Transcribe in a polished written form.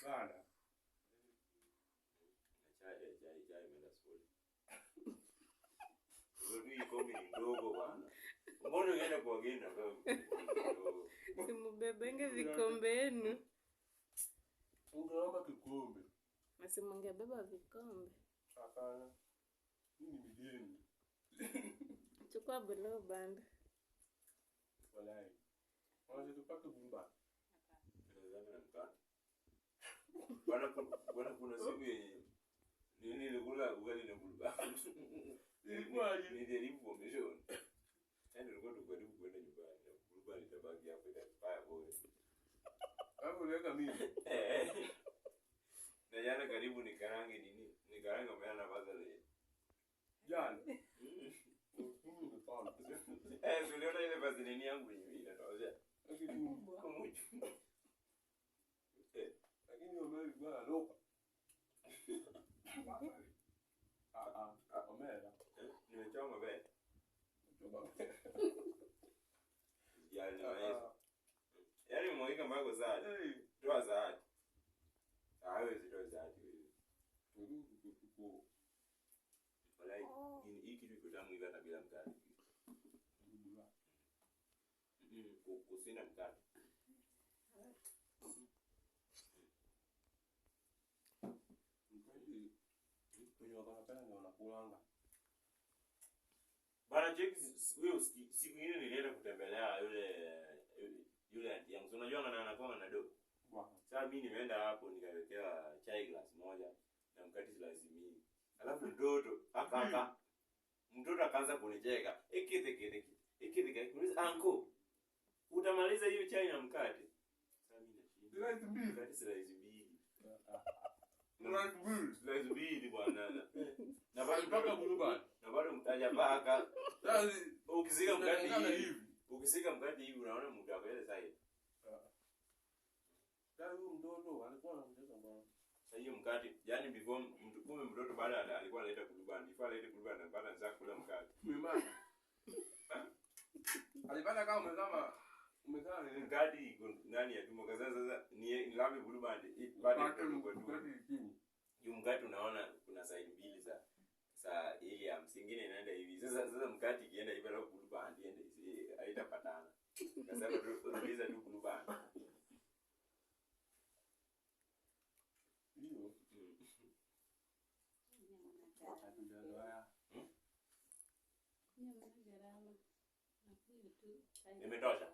Bana. Na chai chai chai imeenda sifuri. Wewe hii kombi ni ndogo bwana. Mbona unaenda kwa wageni na wewe ndogo? Simubebenge vikombe yenu. Ungeomba kikombe. Na simungebeba vikombe. Hapana. Mimi ni mgeni. Chukua Blue Band. Walai. Wacha tupake bumba. Tunazama na mkate. Bwana bwana kuna siku yenye nini nilikula ugali na Blue Band. Ilikuwa aje? Nilijaribu formation. Yaani nilikuwa tu karibu kwenda nyumbani na Blue Band itabaki hapo itaspire bure. Hapo uliweka mimi. Eh. Na jana karibu nikarange nini? Nikarange mayai na vaseline. Jana. Mimi nimepanda. Eh, tuliona ile vaseline yangu yenye inatosha. Lakini Kumuchu. Eh, lakini hiyo meli bwana loka. Ah ah, omera. Nimechoma be. Choka. Yaani naweza. Yaani mwika mbako zaadi. Eh. Toa zaadi. Hawezi toa zaadi wewe. Walai, hii kitu iko tamu hivi hata bila mkate. Kusina mkate. Mkate wenye wako napenda ndio wanakulanga. Bana cheki wewe siku ingine nilienda kutembelea yule auntie yangu. Si unajua ana anakuwa na dogo. Bwana. Sasa mimi nimeenda hapo nikawekewa chai glass moja na mkate slice mbili. Alafu mtoto aka mtoto akaanza kunicheka. Ekete kete kete. Ekete kete. Kuniuliza uncle, utamaliza hiyo chai na mkate? Sasa mimi nashinda. Slice mbili. Mkate slice mbili. Slice mbili. Slice mbili bwana. Na bado Mpaka Blue Band. na bado mtaja paka. Sasa Ukizika mkate unatangana hivi. hivi. Ukisika mkate hivi unaona mtu ako ile side. Sasa huyu mtoto alikuwa anamcheza bwana. Sasa hiyo mkate, yani before mtu kumbe mtoto bado alikuwa analeta Blue Band. Before alete Blue Band anapata anza kula mkate. Mimana. Alipata kama umezama umezama nini? Mkate iko ndani ya tumbo kaza sasa ni nilambe Blue Band ipate mkate kwa tumbo. Mkate chini. Juu mkate unaona kuna side mbili za ili ya msingine inaenda hivi. Sasa mkate ikienda hivi alafu Blue Band iende hivi haitapatana. Kasema tu uliza tu Blue Band. Hiyo hatujazoea. Gharama. Nakunywa tu chai. Imetosha.